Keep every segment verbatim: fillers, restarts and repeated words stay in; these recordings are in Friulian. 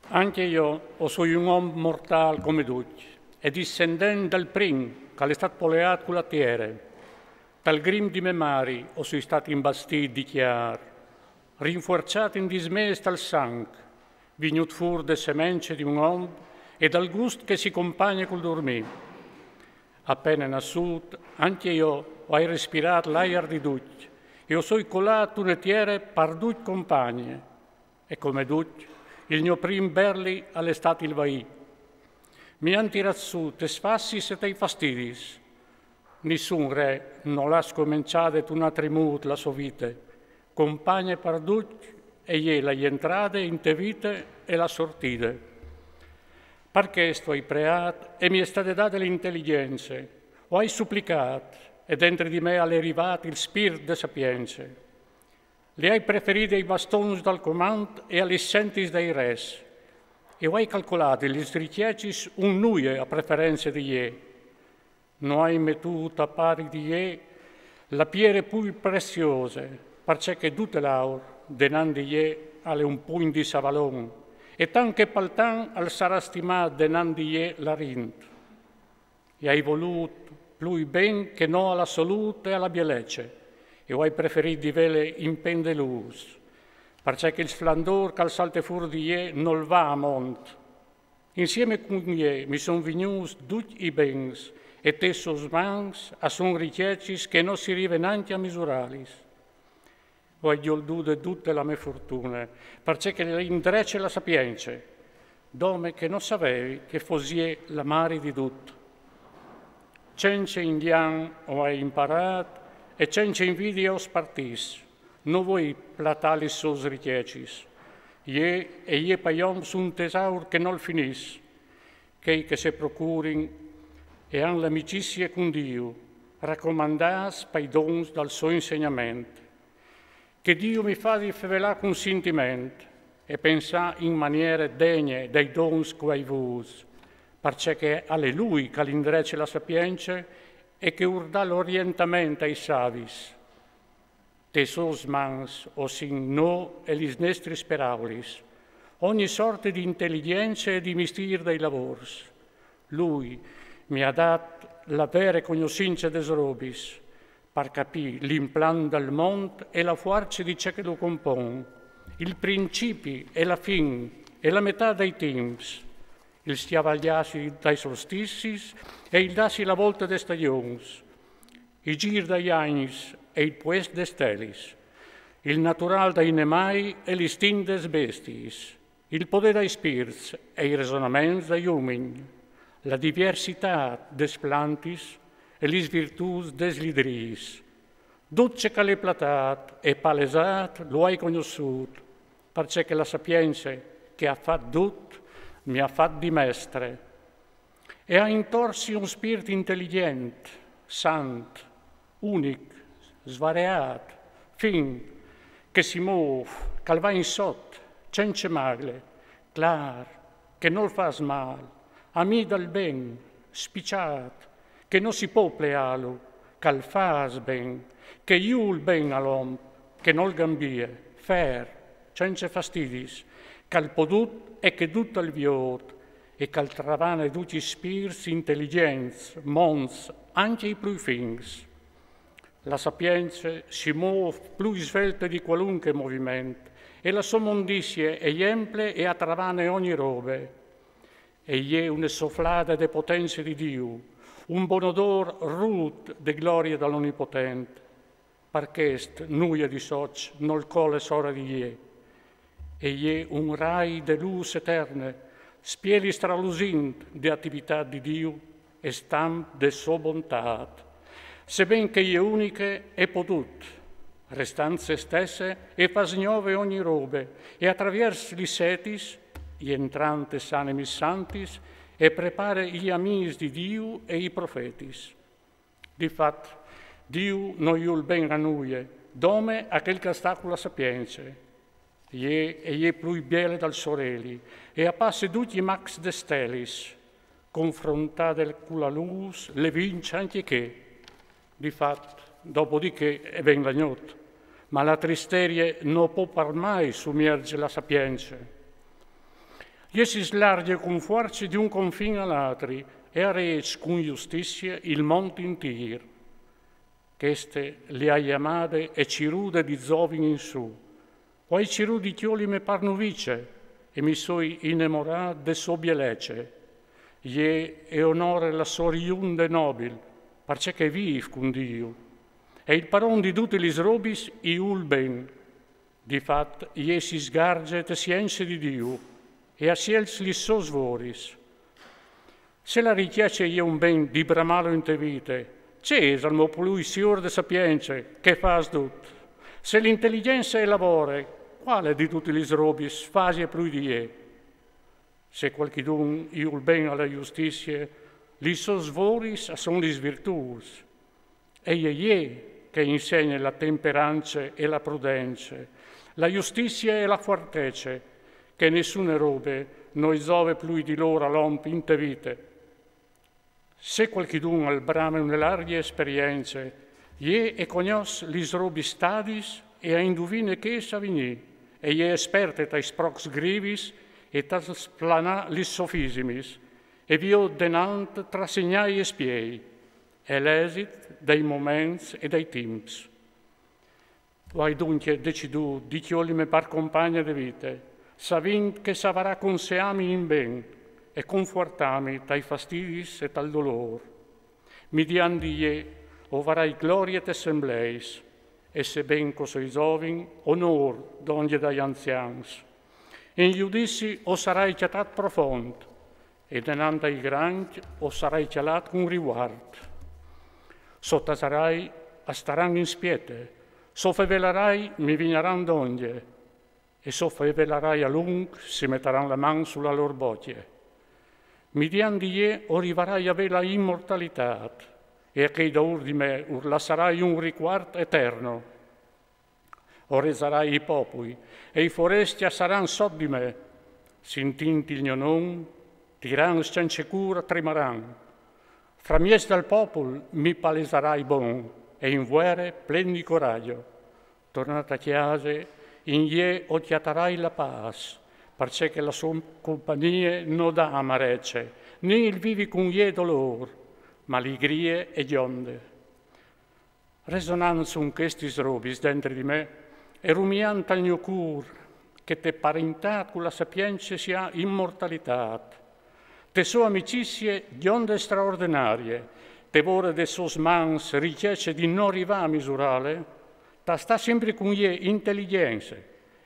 Ancje jo o soi un om mortâl come ducj, e discendent dal prin che al è stât poleât cu la tiere. Tal grim di mê mari o soi stât imbastît di cjar, rinfuarçât in dismês tal sanc, vignût fûr de semence di un om e dal gust che si compagne cul durmî. A pene nassût, ancje jo o ai respirât l'aiar di ducj, e o soi colât tu ne tiere par ducj compagne. E come ducj, il gno prin berli al è stât il vaî. Mi àn tirât sù tes fassis e tai fastidis. Nissun re nol à scomençade tun altri mût la sô vite. Compagne par ducj e je la jentrade inte vite e la sortide. Par chest o ai preât e mi è stade dade la inteligjence. O ai suplicât e dentri di me al è rivât il spirt de sapience. Li ai preferide ai bastons dal comant e a lis sentis dai res. E o ai calcolade lis ricjecis un nuie a preference di jê. No ai metût a pari di jê la piere plui preziose, parcè che dute l'aur denant di jê al è un pugn di savalon, e tant che pal tan al sarà stimât denant di jê l'arint. E ai volût plui ben che no a la solût e a la bielece, e o ai preferît di vêle impendelûts, parcè che il splendôr che al salte fûr di jê nol va a mont. Insiemi cun jê mi son vignûts ducj i bens, e tes sôs mans a son ricjecis che no si rive nancje a misurâlis. O ai gjoldude dute la mê fortune, parcè che le indrece la sapience, dome che no savevi che fos jê la mari di dut. Cence ingjant o ai imparât e cence invidie o spartìs, no vuei platâ lis sôs ricjecis. Jê e je pai oms un tesaur che nol finìs. Chei che se procurin e àn l'amicizie cun Diu, racomandâts pai dons dal so insegnament. Che Diu mi fasi fevelâ cun sintiment e pensâ in maniere degne dai dons che o ai vûts, parcè che al è lui che al indrece la sapience e che ur dà l'orientament ai savis. Tes sôs mans o sin nô e lis nestris peraulis, ogni sorte di inteligjence e di mistîr dai lavôrs. Lui mi à dât la vere cognossince des robis, par capî l'implant dal mont e la fuarce di ce che lu compon, il principi e la fin e la metât dai timps, il scjavaljâsi dai solsticis e il dâsi la volte des stagjons, i zîrs dai agns e il puest des stelis, il naturâl dai nemâi e l'istint des bestiis, il podê dai spirts e i resonaments dai omins, la diversitât des plantis e lis virtûts des lidrîs. Dut ce che al è platât e palesât lu ai cognossût, parcè che la sapience che e à fat dut mi à fat di mestre. E à intor si un spirt inteligjent, sant, unic, svareât, fin, che si môf, che al va in sot, cence magle, clâr, che nol fâs mâl, amì dal ben, spiçât, che no si pò pleâlu, che al fâs ben, che e jù il ben al om, che nol gambie, fer, cence fastidis, che al pò dut e che dut al viôt, e che al travane ducj i spirts inteligjents, monts, ancje i plui fins. La sapience si môf plui svelte di cualunche moviment, e la sô mondizie e je emple e e travane ogni robe. E je une soflade de potence di Diu, un bon odôr rut de glorie dal Onipotent. Par chest nuie di soç nol cole sore di jê. E je un rai de lûs eterne, spielis tralusint de ativitât di Diu e stamp de sô bontât. Seben che e je uniche e pò dut, restant se stesse, e fâs gnove ogni robe, e a traviers lis etis, jentrant tes animis santis, e prepare i amîs di Diu e i profetis. Di fat, Diu no jù il ben a nuie, dome a chel che al sta cu la sapience. Jê e je plui biele dal soreli, e e passe ducj i macs des stelis. Confrontade cu la lûs, le vinç ancje chê. Di fat, dopo di chê e ven la gnot, ma la tristerie no pò par mai sumierze la sapience. Jê si slargje cun fuarce di un confin a l'atri e a reç cun justizie il mont intîr. Cheste le ai amade e cirude di zovin in su. O ai cirût di cjolime par nuvice e mi soi inemorât de sô bielece. Jê e onore la sô riunde nobil, parcè che e vîf cun Diu. E il paron di dutis lis robis i vûl ben. Di fat, jê si sgarge te sience di Diu e a sielç lis sôs voris. Se la ricjece e je un ben di bramâlu inte vite, ce isal mo plui siôr de sapience che e fâs dut? Se l'inteligjence e lavore, cuale di dutis lis robis fasie plui di jê? Se cualchidun i vûl ben a la justizie, lis sôs voris a son lis virtûts. E je jê che e insegne la temperance e la prudence, la justizie e la fuartece, che nissune robe no i zove plui di lôr a l'om inte vite. Se cualchidun al brame une largje esperience, jê e cognòs lis robis stadis e a induvine chês a vignî, e e je esperte tai sprocs grivis e tal splanâ lis sofisimis, e e viôt denant tra signâi e spiei, e l'esit dai moments e dai timps. O ai duncje decidût di cjolime par compagne de vite, savint che e savarà conseâmi in ben e confuartâmi tai fastidis e tal dolôr. Midiant di jê o varai glorie tes sembleis, e se ben che o soi zovin, onôr dongje dai anzians. In judizi o sarai cjatât profont, e denant dai grancj o sarai cjalât cun rivuart. Se o tasarai, a staran in spiete, se o fevelarai, mi vignaran dongje, e se o fevelarai a lunc, si metaran la man su la lôr bocje. Midiant di jê o rivarai a vê la imortalitât, e a chei daûr di me ur lassarai un ricuart eterno. O rezarai i popui, e i forescj a saran sot di me. Sintint il gno non, tirans cence cûr a trimaran. Fra mieç dal popul mi palesarai bon, e in vuere plen di coragjo. Tornât a cjase, in jê o cjatarai la pâs, parcè che la sô compagnie no dà amarece, ni il vivi cun jê dolôr, ma ligrie e gjonde. Resonant sun chestis robis dentri di me, e rumiant tal gno cûr, che te parintât cu la sapience si à imortalitât. Te sô amicizie gjonde e straordenarie, te vore des sôs mans ricjece di no rivâ a misurâle, tal stâ simpri cun jê inteligjence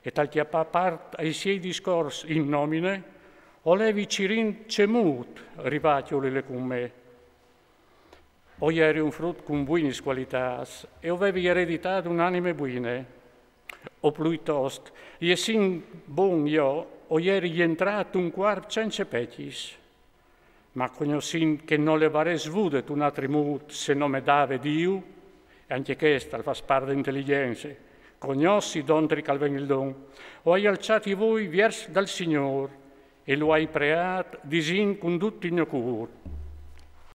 e tal cjapâ part ai siei discors in nomine, o levi cirint cemût rivâ a cjolile cun me. O jeri un frut cun buinis cualitâts e o vevi ereditât une anime buine. O pluitost, jessint bon jo, o jeri jentrât un cuarp cence pecjis. Ma cognossint che no le varès vude tun altri mût se no me dave Diu, e ancje chest al fâs part de inteligjence, cognossi dontri che al ven il don, o ai alçât i voi viers dal Signôr, e lu ai preât, disint cun dut il gno cûr: